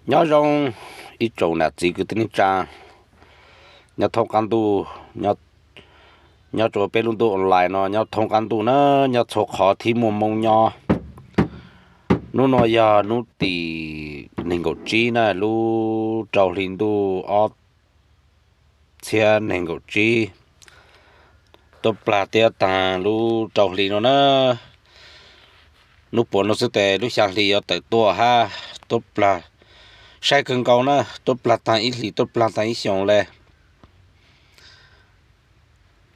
Nyob zoo ib tsoom nam txiv kwv tij neej tsa nyob thoob qab ntuj, nyob rua peb lub ntuj online no nyob thoob qab ntuj na, nyob txhua qhov thib muaj Moob nyob. Hnub no yog hnub tim nees nkaum tsib na, lub rau hli ntuj ob txhiab nees nkaum tsib, tuaj plag tiab taag lub rau hli no na. Hnub puas no xwb tes lub xyaa hli yuav tawm tuaj hab, tuaj plag saib kawg nkaus na, tuaj plag taag ib hlis, tuaj plag taag ib xyoos le.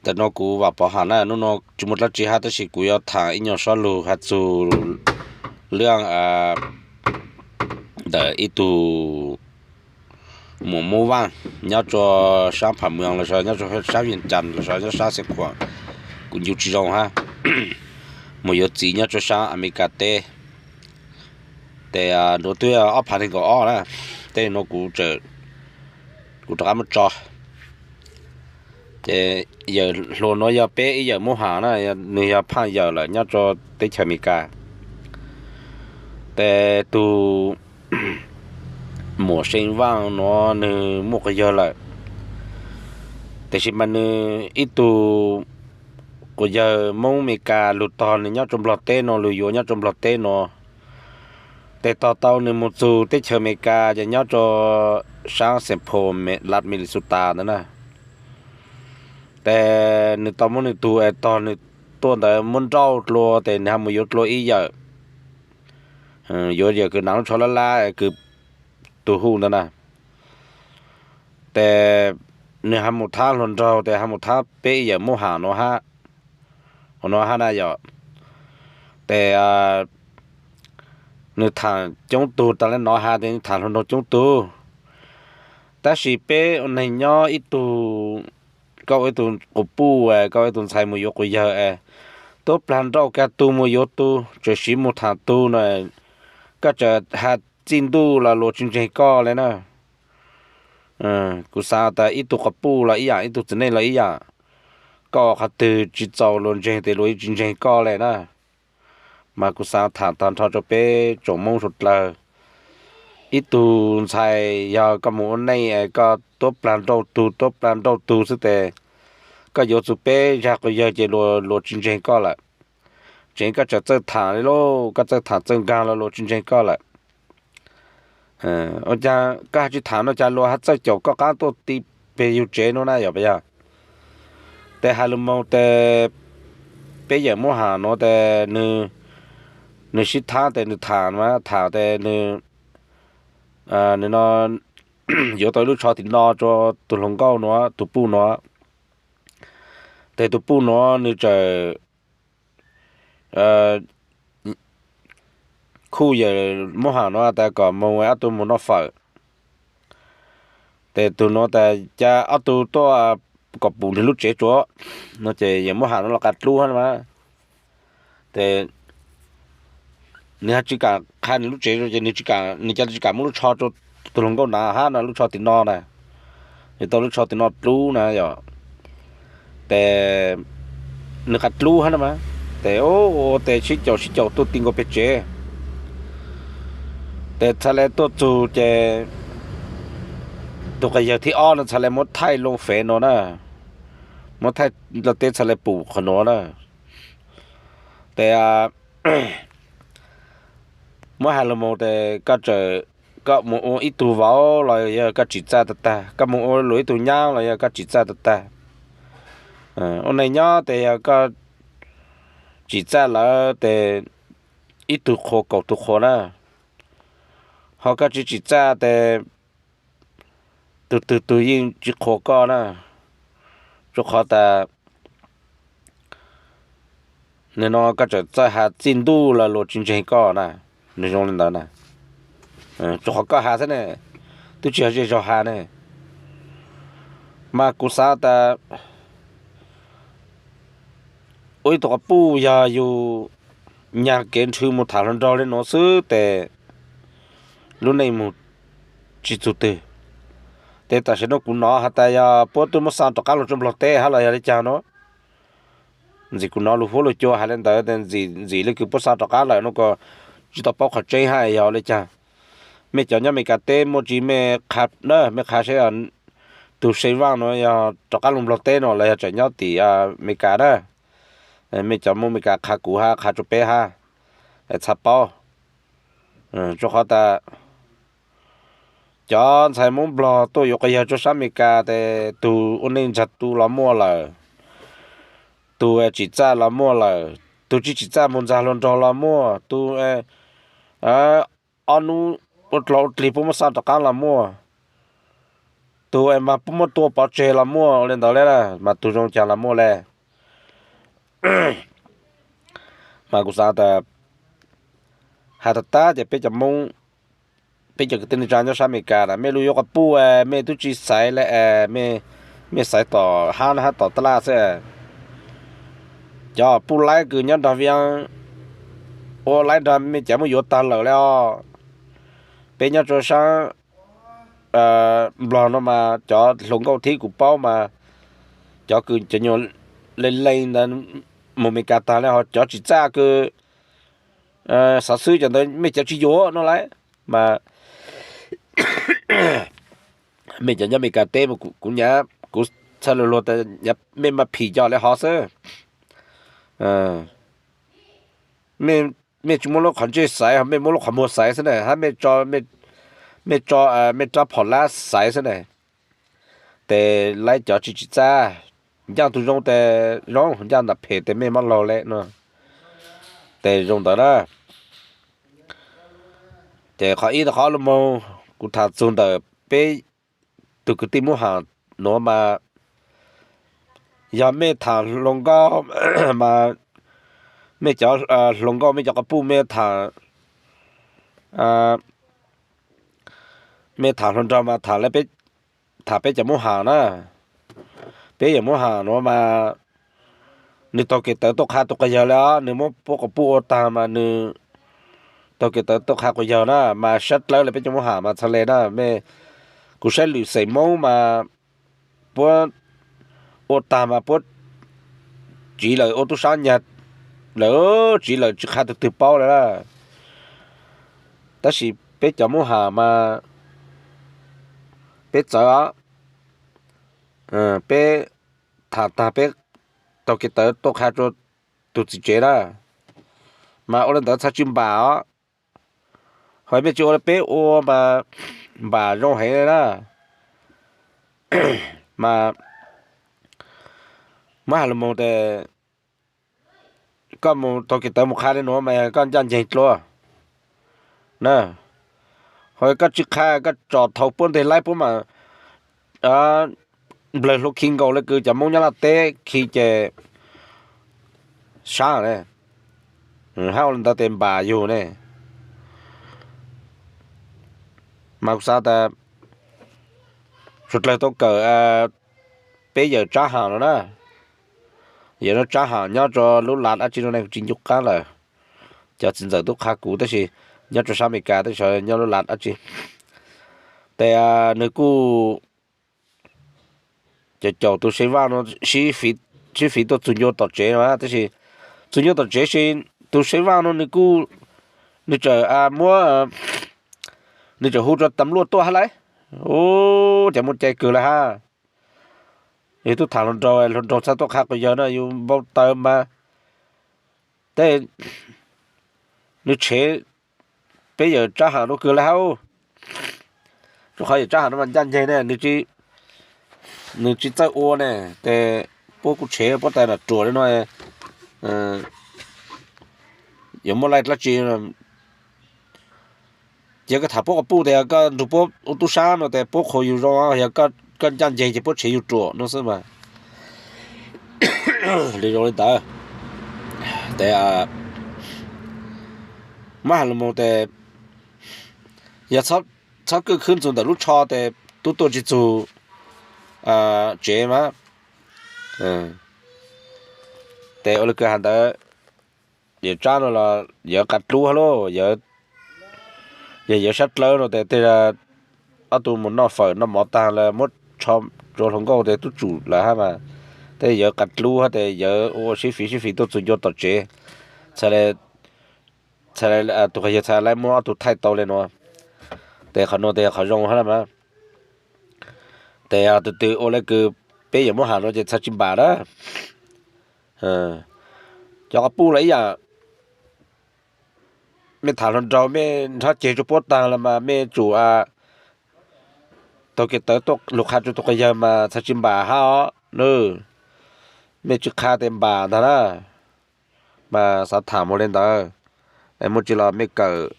Ntawm no kuv Vam Pov Ham na, hnub no tsis muaj dlaab tsi hab, tab sis kuv yuav tham ib nyuag sob lug has txug lub ntawm ib tug muam Moob Vaaj nyob rua saab Pham Mws los yog nyob rua saab Vias Cas los yog nyob saab Xeev Khuam, kuv ncu tsis zoo hab, mus yuav txiv nyob rua saab Amelikas teb. Tes nuav twb ob phav nees nkaum ob na, tej nuav kuv, kuv rov qab muab tso. Ces yawm hluas nuav yog peb ib yawm Moob Ham na, nwg yog phaaj yawm lawm nyob rua teb chaws Amelikas. Tes tug muam See Vaaj nuav nwg muaj quas yawg lawm, tab sis mas nwg ib tug quas yawg Moob Amelikas lug tog nwg nyob rua Nplog teb nuav, lug yuav nyob rua Nplog teb nuav. Tes tog tau nwg mus txug teb chaws Amelikas ces nyob rua saab Saint Paul, Minnesota ntawd na. Tes nwg tau muab nwg tug es tog nwg tuaj ntawd muab nrauj dlua, tes nwg ho mus yuav dlua ib yawm, yuav yawm kws naav lub tsho lab lab kws tug hu ntawd na. Tes nwg ho mus thab hluas nraug, tes ho mus thab peb ib yawm Moob Ham nuav hab, ua nuav hab na yom. Tes nwg tham coob tug taag le nuav has, tes nwg tham hluas nraug coob tug. Tab sis peb ua neeg nyob ib tug, koj ua ib tug quas puj, koj ua ib tug ntxhais mus yuav quas yawg es tuab plag nrauj kag tug mus yuav tug, tseem siv mus tham tug na, koj tseem has txij ntuj los luag tsis ntseeg koj le na. Kuv xaav tas ib tug quas puj los ib yaam, ib tug txiv neej los ib yaam, koj ua qhov twg tsis txaus luag ntseeg tes luag yeej tsis ntseeg koj le na. Mas kuv xaav tham tag nrho rua peb tsoom Moob suav dlawg, ib tug ntxhais yog koj mus ua neej es koj tuab plag nrauj tug, tuab plag nrauj tug xwb tes koj yuav txug peb zag quas yawg ces luag tsis ntseeg koj lawm. Tseev koj tseem txawj tham le lauj, koj txawj tham txawj nkaag los luag tsis ntseeg koj lawm. Ua caag koj ho tsis tham no cas luag ho txawj caum koj qaab tuaj ti peg yug tsev nuav na yog puas yog? Tes has lug moog tes peb yawm Moob Ham nuav tes nwg sib thaab tes nwg tham mas tham tes nwg, nwg no yuav tau ib lub tsho tim no rua tug hluas nkauj nuav, tug puj nuav. Tes tug puj nuav nwg tseem khuj yawm Moob Ham nuav tas kom moog ob tug moog noj fawm. Tes tug nuav tas cas ob tug tuaj kom pum nwg lub tsev tsuav no ces yawm Moob Ham nuav los qas dlub hab mas. Tes nwg ho tsis kam qha nwg lub tsev ces nwg tsis kam, nwg cas tsis kam muab lub tsho rua tug hluas nkauj na hab no, lub tsho tim no na. Nwg tau lub tsho tim no dlub na yog. Tes nwg qas dlub hab na mas. Tes ua tes sib caum sib caum tuaj ti nkaus peg tsev. Tes txhad le tuaj txug ces tug quas yawg thib ob no txhad le muab thaij loo fev no na, muab thaij nplaj teb txhad le pum qhov nuav na. Tes muab has lug moog tes koj tseem, koj moog ua ib tug vauv los yog koj tsim txaj tag tag, koj moog ua luag ib tug nyab los yog koj tsim txaj tag tag. Ua neeg nyob tes yog koj tsim txaj lawm tes ib tug qhuas kaum tug qhuas na, ho koj tsis tsim txaj tes tug twg tug yeej tsis qhuas koj na, rua qhov tas nwg no koj tseem txawj has txij ntuj los luag tsis ntseeg koj na, nwg zoo le ntawd na. Rua qhov koj has xwb ne, twb tsis yog zej zog has ne. Mas kuv xav tas ua ib tug quas puj yog yug nyag kev nrhw mus tham hluas nraug le nuav xwb tes lub neej moog tsis txug twg. Tes tam sim no kuv nov has tas yog puab twb muab xa rov qab lug rua Nplog teb hab los yog le caag no. Ntxim kuv nov lug huab lug cua has le ntawd tes ntxim le kws puab xa rov qab lawm no ko, tsis tau paub qhov tseeb hab yog le caag. Mej cov nyob Amelikas teb muaj tsis mej qha na, mej qha seb tus Seej Vaaj nuav yog rov qaab lug Nplog teb no los yog tseem nyob tim Amelikas na. Mej cov Moob Amelikas qha kuv hab qha rua peb hab, txhaj paub. Rua qhov tas cov ntxhais Moob Nplog tuaj yuav quas yawg rua saab Amelikas tes tug ua neej ntxag tu los muaj lawm, tug tsim txaj los muaj lawm, tug tsi tsim txaj moog ntxag hluas nraug los muaj, tug ob nub ua dlau ua dlig puab muab xaj rov qaab los muaj, tug mas puab muab tua pov tseg los muaj, ua le ntawd le, mas tug zoo caag los muaj le. Mas kuv xaav tas has tas tab ces peb cov Moob, peb cov kwv tij neej tsaa nyob saab Amelikas na, mej lug yuav quas puj mej tub tsi xaiv le, mej xaiv tom hab hab tom taj laj xwb. Cov puj laib kws nyob nrog Viaj ua laib nrog mej cav muab yuav taag lawm le os. Peb nyob rua saab Nplog no mas cov hluas nkauj thib kuv paub mas cov kws cov nyuas le le ntawd moog Amelikas taag le, ho cov tsim txaj kws xov xwb cov ntawd mej cav tsi yuav no lawm. Mas mej cov nyob Amelikas teb mas kuv nyam kuv txhaj lug luag tas mej mas phim cov le hov xwb. Mej tsi muab lub qhov ntsej xaiv, mej muab lub qhov muag xaiv xwb na, hab mej tso mej rab phom lab xaiv xwb na. Tes laib cov tsi tsim txaj, ncaaj tug zoo tes zoo, ncaaj ntawm phem tes mej muab laug le no. Tes zoo ntawd na. Ces qhov ib tau qhov lug moog kuv thaam txug ntawm peb tug kwv tij Moob Ham nuav mas yog mej thaam hluas nkauj mas mej cov hluas nkauj mej cov quas puj mej thaam, mej thaam hluas nraug mas thaam le, thaam peb cov Moob Ham na. Peb yawm Moob Ham nuav mas nwg taug kev tawv tuaj qha tug quas yawg le os, nwg muab puab quas puj ua taag mas nwg taug kev tawv tuaj qha quas yawg na, mas sab dlawb le peb cov Moob Ham mas txhaj le na. Kuv saib lwm xeem Moob mas puab ua taag mas puab tsiv lawm ua tub saab nyag lawm, tsiv lawm tsi qha tug twg paub le na. Tab sis peb cov Moob Ham mas peb txawv os, peb thaam taag peb taug kev tawv tuaj qha rua tug txiv tsev na, mas ua le ntawd txhaj tsi npam os. Ho mej tsi ua le peb ua mas npam zoo heev le na. Mas muab has lug moog tes koj moog taug kev tawv moog qha le nuav mas koj ncaaj nceeg dlua na. Ho koj tsi qha koj tsom thaum puab nteg laib puab mas nplawg hlua khi nkaus le kws cov Moob nyob Laj teb khi ces sab ne. Hab ua le ntawd tes npam yug ne. Mas kuv xav tas suav dlawg tau kawm peb yawm Tsab Ham no na. Yawm no Tsab Ham nyob rua lub lav dab tsi no ne kuv tsi ncu qab lawm. Cov txiv ntxawm tub qha kuv tab sis nyob rua sab Amelikas tab sis nyob lub lav dab tsi. Tes nws kuj caum caum tus Seej Vaaj no sib fiv tuaj txug ncua tom tsev no tab sis txug ncua tom tsev sis tus Seej Vaaj no nws kuj, nws txawm muab, nws txawm hu rua tam luaj tuaj hab lauj. Ub, cov muaj cai kawg le hab. Yus tub tham hluas nraug, hluas nraug txhaj tuaj qha quas yawg no yus npau taws mas tej nws tshev peb yawm Tsab Ham no kawg le hab. Rua qhov yawm Tsab Ham no mas ncaj nceeg ne, nws tsi txawj ua ne, tes puab kuj tshev puab tas nam ruam le no, yuav muaj laij dlaab tsi. Ces koj tham puab quas puj tes koj nrug puab ua tub sab no tes puab qhuas yus zoo, yog koj ncaj nceeg ces puab tshev yus ruam no xwb mas. Li zoo li ntawd. Tes muab has lug moog tes yog txhob kawj khwb txug ntawm lub tsho tes tub tuaj tsi txug tsev mas. Tes ua le kws has ntawd, yawm Tsab no los yawg qas dlub hab lauj, yog yawg sab dlawb no tes tej zag ob tug mus noj fawm noj mov tag lawm muab tsho rua hluas nkauj tes tub tsum lawm hab mas. Tej yawg qas dlub hab tes yawg ua sib fiv sib fiv tuaj txug ncua tom tsev, txhad le, tus quas yawg txhad le muab ob tug thaij tau le nuav. Tes qhov nuav tes yog qhov zoo hab mas. Tes yog tug twg ua le kws peb yuav muab has nuav ces txhad tsi npam na. Cov quas puj los ib yaam, mej tham hluas nraug mej nrhab ceg rua puab taag los mas mej tsum taug kev tawv tuaj lug qha rua tug quas yawg mas txhad tsi npam hab os. Mej tsi qha tes npam ntag na. Mas xav tham moog le ntawd, es muaj tsi los mej kawm,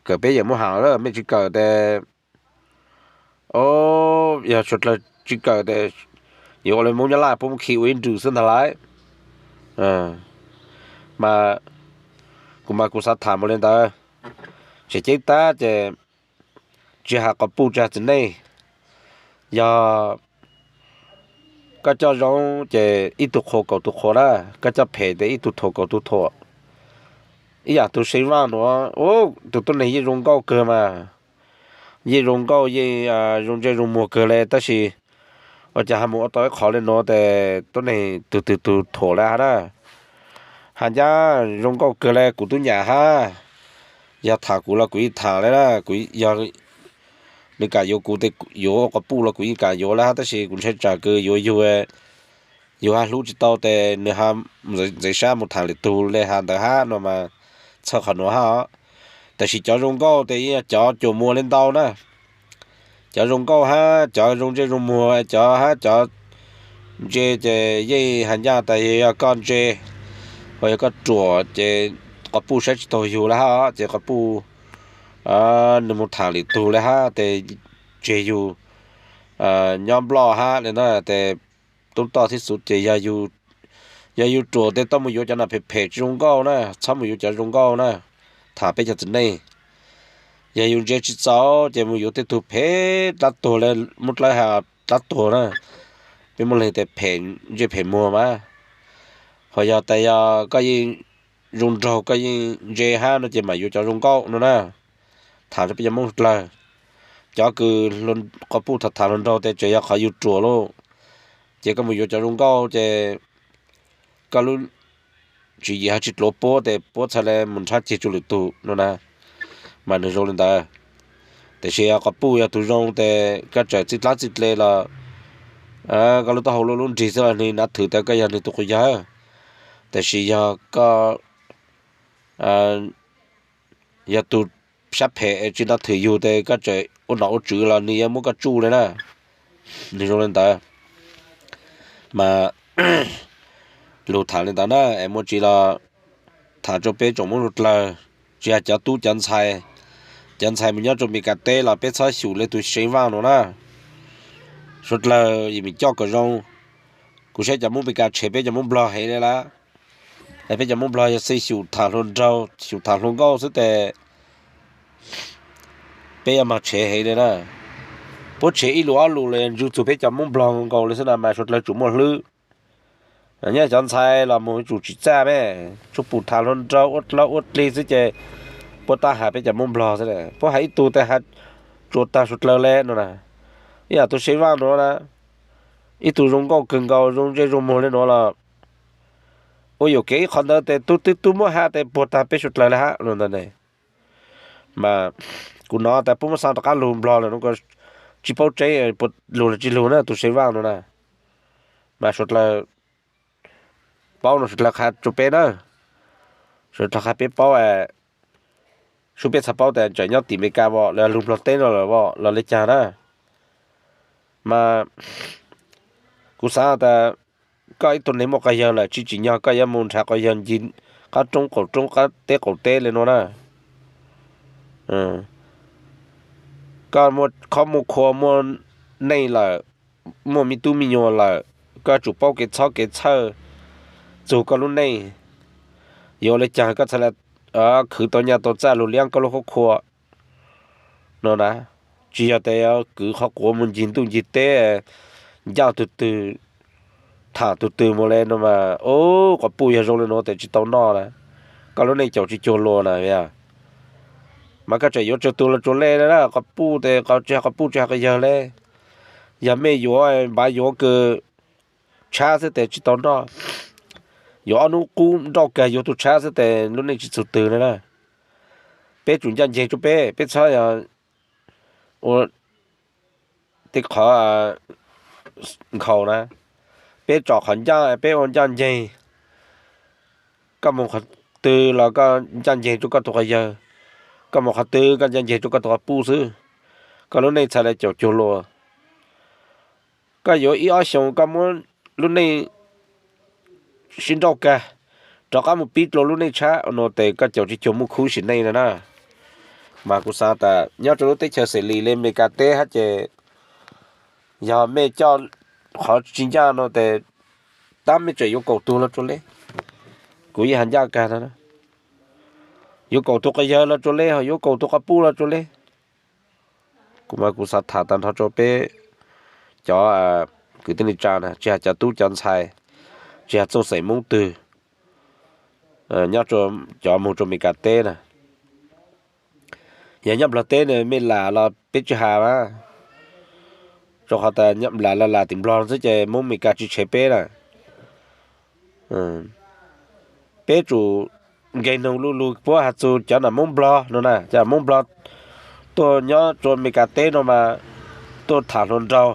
kawm peb yuav muab has, mej tsi kawm tes, o, yog suav dlawg tsi kawm tes yuav ua le Moob Nyab Laj puab muab khi ua ib nrwg xwb ntag lauj. Mas kuv mas kuv xav tham moog le ntawd, tseem ceeb tab ces tsi has quas puj tsi has txiv neej, yog koj coj zoo ces ib tug qhuas kaum tug qhuas na, koj coj phem tes ib tug thuam kaum tug thuam. Ib yaam tug See Vaaj nuav, tug tuab neeg yeej zoo nkauj kawg mas, yeej zoo nkauj yeej zoo ntsej zoo muag kawg le tab sis ua cas ha mus ua tau ib qho le nuav tes tuab neeg tug twg tug thuam le hab na. Has ncaj zoo nkauj kawg le kuv tub nyam hab, yog tham kuv los kuv yeej tham le na, kuv yog nws kam yuav kuv tes yuav ua quas puj los kuv yeej kam yuav le hab tab sis kuv ntshai tsam kws yuav yug, yug ha hlub tsi tau tes nws ha ntxeev sab mus tham lwm tug le has ntawd hab no mas txhawj qhov nuav hab os. Tab sis cov zoo nkauj tes yeej yog cov cuam muag le ntau na. Cov zoo nkauj hab cov zoo ntsej zoo muag cov hab cov ntse ces yeej has ncaj tas yog koj ntse, ho yog koj ruam ces quas puj saib tsis taug yug le hab os ces quas puj nws mus tham lwm tug le hab tes tseg yug nyob nploj hab le na tes tub toj thib xuv ces yog yug ruam tes tau mus yuav cov nam phem phem tsi zoo nkauj na, txhob mus yuav cov zoo nkauj na. Tham peb cov txiv neej, yog yus ntse tsis txaus ces mus yuav tej tug phem dlab tuag le, muab dlawb has dlab tuag na. Peb muaj leej tes phem ntsej phem muag mas, ho yog tas yog koj yeej zoo nraug koj yeej ntse hab no ces mam yuav cov zoo nkauj no na. Tham rau peb cov Moob dlawg, cov kws quas puj tham tham hluas nraug tes tseem yog qhov yug ruam lauj, ces koj mus yuav cov zoo nkauj ces koj lub tswv yim ho tsis dlua puab tes puab txhad le mus nrhab ceg rua lwm tug no na. Mas nws zoo le ntawd, tab sis quas puj yog tug zoo tes koj tseem txij dlaab txij dle los koj lub taub hau luaj lub nrig xwb los nwg nav thwm tas koj yog nwg tug quas yawg. Tab sis yog koj yog tug sab phem es tsis nav thwm yug tes koj tseem ua nom ua tswv los nwg yuav muab koj tsuj le na. Nwg zoo le ntawd. Mas lug tham le ntawd na es muaj tsi los tham rau peb tsoom Moob suav dlawg, tsis has cov tub cov ntxhais, cov ntxhais mus nyob rau Meskas teb los peb txhob xyum le tug See Vaaj no na. Suav dlawg yim meem coj kom zoo. Kuv saib cov Moob Meskas tshev peb cov Moob Nplog heev le lawm. Es peb cov Moob Nplog yog xij xyum tham hluas nraug xyum tham hluas nkauj xwb tes peb yuav mag tshev heev le na. Puab tshev ib lus ob lus los yog ntsug txug peb cov Moob Nplog nkaus le xwb na mas suav dlawg tsum muaj hlwb. Nyob cov ntxhais los mus tsum tsim txaj me, tsuas pum tham hluas nraug ua dlaub ua dlig xwb ces puab tab has peb cov Moob Nplog xwb. Puab has ib tug tes has tsuas tag suav dlawg le no na. Ib yam tug See Vaaj nuav na, ib tug zoo nkauj kawg nkaus zoo ntsej zoo muag le nuav los ua yuam kev ib qho ntawd tes tub twb tub muab has tes puag tag peb suav dlawg le hab no ntag ne. Mas kuv nov tas puab muab xa rov qab lug Nplog lawm no, tsis paub tseeb puas lug los tsis lug na tug See Vaaj no na. Mas suav dlawg paub no suav dlawg qha rua peb na, suav dlawg qha peb paub, sub peb txhaj paub tas tseem nyob tim Meskas os los lug Nplog teb no lawm os los le caag na. Mas kuv xaav tas koj ib tug neeg muaj quas yawg lawm tsis tsim nyog koj yuav mus nrhav quas yawg ncig qab roob qaum roob, qab teb qaum teb le nuav na. Koj muaj khob muaj khua muaj neej lawm, muaj me tub me nyuam lawm, koj tsum paub kev txhob kev txhawj txug koj lub neej. Yuav ua le caag koj txhaj le khwv tau nyaj tau txaj lug liab koj lub khob khua no na. Tsis yog tas kwv qhov quav mus ncig ntuj ncig teb, ncaj tug twg, tham tug twg mus le no mas, ub, quas puj yog zoo le nuav tes tsis tau noj na. Koj lub neej caum tsis cuag luag na. Mas koj tseem yuav tsawg tug los tsuas le na, quas puj tes tsis has quas puj tsis has quas yawg le. Yog mej yuav npav yuav kws tshab xwb tes tsis tau noj. Yuav ob nub qub nrauj kag yuav tug tshab xwb tes lub neej tsis txug twg le na. Peb tsum ncaj nceeg rua peb, peb txhob yog ua tej qhov nkhaus na, peb tsom qhov ncaj peb ua ncaj ncees. Koj mus qhov twg los koj ncaj ncees rau koj tus quas yawg, koj mus qhov twg koj ncaj ncees rau koj tus quas puj xwb. Koj lub neej txhais le caum cuag luas. Koj yuav ib ob xyoos koj muab lub neej sib nrauj kag, rov qab mus pib dua lub neej tshab no tes koj caum tsis cuag muaj khub sim neej no na. Mas kuv xav tas nyob rau lub teb chaws xeem lis li Meskas teb hab ces yog mej coj qhov tsis ncaj no tes tab mej tseem yuav kaum tug los rua le. Kuv yeej has ncaj kag no, yuav kaum tug quas yawg los rua le, ho yuav kaum tug quas puj los rua le. Kuv mas kuv xav tham tag nrho rau peb cov kwv tij neej tsa na, tsis has cov tub cov ntxhais, tsis has txooj xeem Hmoob twg, nyob cov moog rua Meskas teb na, yog nyob Nplog teb ne mej lam los peb tsis has mas, rau qhov tas lam los lam tim Nplog xwb ces Hmoob Meskas tsis tshev peb na. Peb tsum nkeeg noog lu lug puab has txug cov nam Hmoob Nplog no na, cov nam Hmoob Nplog tuaj nyob rua Meskas teb no mas tuaj tham hluas nraug,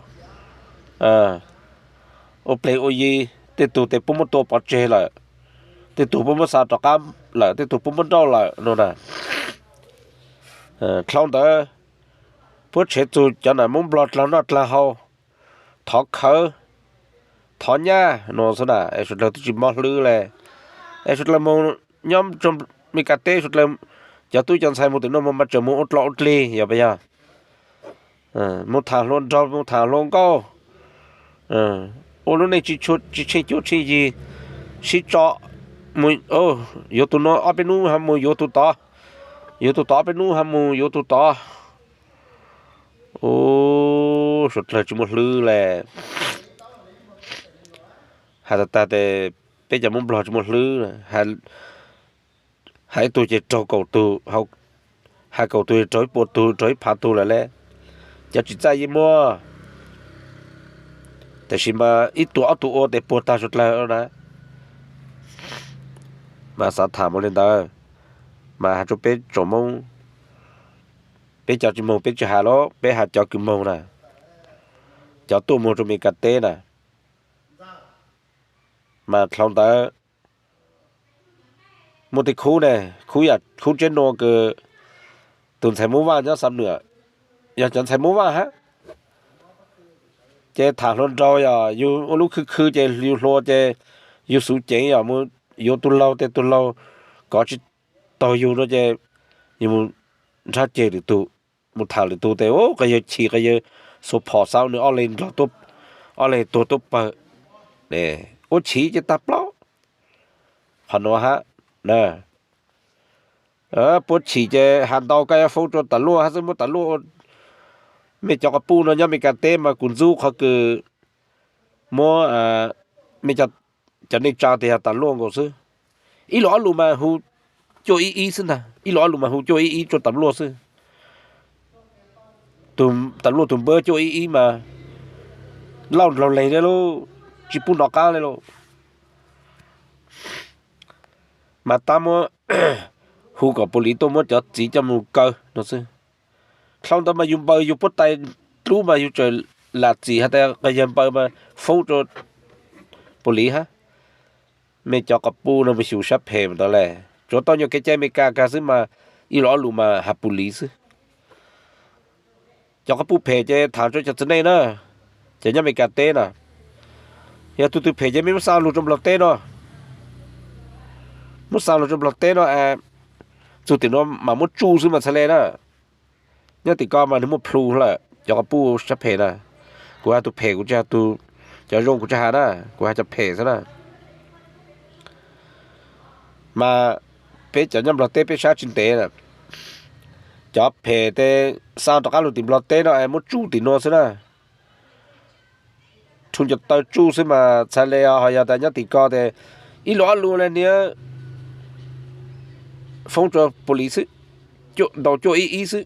ua pleg ua yi, tej tug tes puab muab tua pov tseg lawm, tej tug puab muab xa rov qab lawm, tej tug puab muab nrauj lawm no na. Dlhau ntawd puab tshev txug cov nam Hmoob Nplog dlaag noj dlaag haus, thov khawv, thov nyaj no xwb na, es suav dlawg twb tsis mob hlwb le. Es suav dlawg moog nyob Meskas teb, suav dlawg cov tub cov ntxhais moog tim nuav moog mas tseem moog ua dlog ua dlig yog puas yog? Moog tham hluas nraug, moog tham hluas nkauj, ua lub neej tsis tsheej cuab tsheej yig, sib tso, yuav tug nuav ob peb nub ho moog yuav tug tod, yuav tug tod ob peb nub ho moog yuav tug tod. Ua suav dlawg tsis muaj hlwb le. Has tag tag tes peb cov Hmoob Nplog tsis muaj hlwb, has ib tug ces raug kaum tug, has kaum tug raug ib puas tug, raug ib phav tug lawm le. Cov tsis txawj yeej muaj, tab sis mas ib tug ob tug ua tes puag tag suav dlawg na. Mas xav tham mus li ntawd, mas has rua peb tsoom Hmoob, peb cov tsis moog peb tsis has lawm, peb has cov kws moog na, cov tuaj moog rua Meskas teb na. Mas dlhau ntawd muaj tej khub ne, khub yam khub Tseb Nua kws tug ntxhais Moob Vaaj nyob Xam Nuam, yog cov ntxhais Moob Vaaj hab. Ces tham hluas nraug yog yug ua lub khwv khwv ces yug hluas ces yug xuv ceev yog mus yuav tug laug tes tug laug kov tsis taug yug no ces yug mus nrhab ceg lwm tug, mus tham lwm tug tes ua quas yawg chim, quas yawg xuas phom xav nwg ob leeg nrog, ob leeg tuag tuab pawg, ua chim ces tag plaub. Qhov nuav hab, puab chim ces has ntau koj yuav foob rua tas luaj hab xwb, muab tas luaj. Mej cov quas puj no nyob Meskas teb mas kuv ntxub qhov kws muab mej cov neej tsa tes yog tas luaj nkaus xwb. Ib lus ob lus mas hu cuaj ib ib xwb ntag, ib lus ob lus mas hu cuaj ib ib rua tas luaj xwb. Tas luaj tug npawb cuaj ib ib mas lauj ndlaug leeg le lauj, tsis pub nov qab le lauj. Mas tab muab hu kom puj lis tuaj muab cov txiv coj mus kaw no xwb. Dlhau ntawd mas yug npaws yug puab tais dlub mas yug tseem lam txim has tas quas yawg npaws mas foob rua puj lis hab. Mej cov quas puj no mus xyum sab phem ntawd le, tsuav tau nyuag kev cai Meskas kag xwb mas ib lus ob lus mas has puj lis xwb. Cov quas puj phem ces tham rua cov txiv neej na, cov nyob Meskas teb na. Yog tug twg phem ces mej muab xa lug rua Nplog teb no, muab xa lug rua Nplog teb no, txug tim nuav mas muab tsuj xwb mas txhaj le na. Nyob tim ko mas nwg muaj plhu lawm cov quas puj sab phem na. Kuv has tug phem kuv tsis has tug, cov zoo kuv tsis has na, kuv has cov phem xwb na. Mas peb cov nyob Nplog teb peb sab tsis ntev na, cov phem tes xa rov qab lug tim Nplog teb no es muab tsuj tim nuav xwb na. Rhu cov taw tsuj xwb mas txhaj le os. Ho yog tas nyob tim ko tes ib lus ob lus le niag foob rua puj lis xwb, ntaus cuaj ib ib xwb,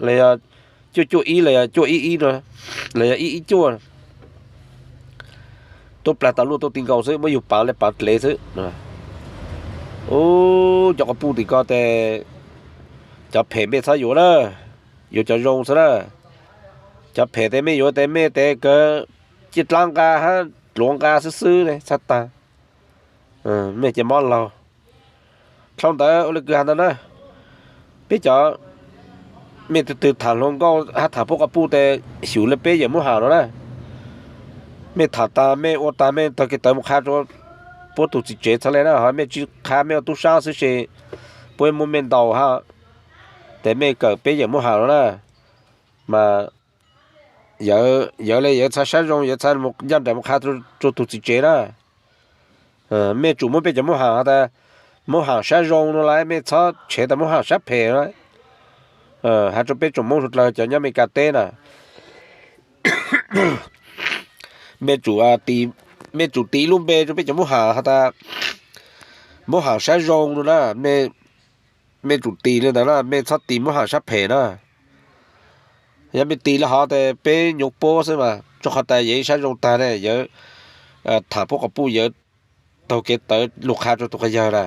los yog cuaj cuaj ib los yog cuaj ib ib no, los yog ib ib cuaj, tuab plag tas luaj tuaj ti nkaus xwb, muab yug paav le paav dlev xwb. Ub, cov quas puj tim ko tes cov phem mej txhob yuav na. yuav cov zoo xwb na. Cov phem tes mej yuav tes mej tes kawg, cia dlaab nqa hab dluav nqa xwb xwb ne txhab taag. Mej ces mob laug. Dlhau ntawd ua le kws has ntawd na, peb cov, mej tug twg thaam hluas nkauj hab thaam puab quas puj tes xyum le peb yawm Moob Haam no na. Mej thaam taag mej ua taag mej taug kev tawv mus qha rua puab tug txiv tsev txhad le na, ho mej tsi qha mej ua tub saab xwb se puab muab mej ntaus hab, tes mej kawm peb yawm Moob Haam no na. Mas yawg le yawg txhad sab zoo, yawg txhad ncaj nraim mus qha rua tug txiv tsev na. Mej tsum muab peb cov Moob Haam has tas, Moob Haam sab zoo no las, mej txhob tshev tas Moob Haam sab phem na. Has rua peb tsoom Moob suav dlawg cov nyob Amelikas teb na, mej tsum tis ib lub npe rua peb cov Moob Haam has tas Moob Haam sab zoo no na. Mej tsum tis le ntawd na, mej txhob tis Moob Haam sab phem na. Yog mej tis le hov tes peb nyuv puab xwb mas, rua qhov tas yawg ib sab zoo taag ne, yawg thaam puab quas puj, yawg taug kev tawv lug qha rua tug quas yawg na.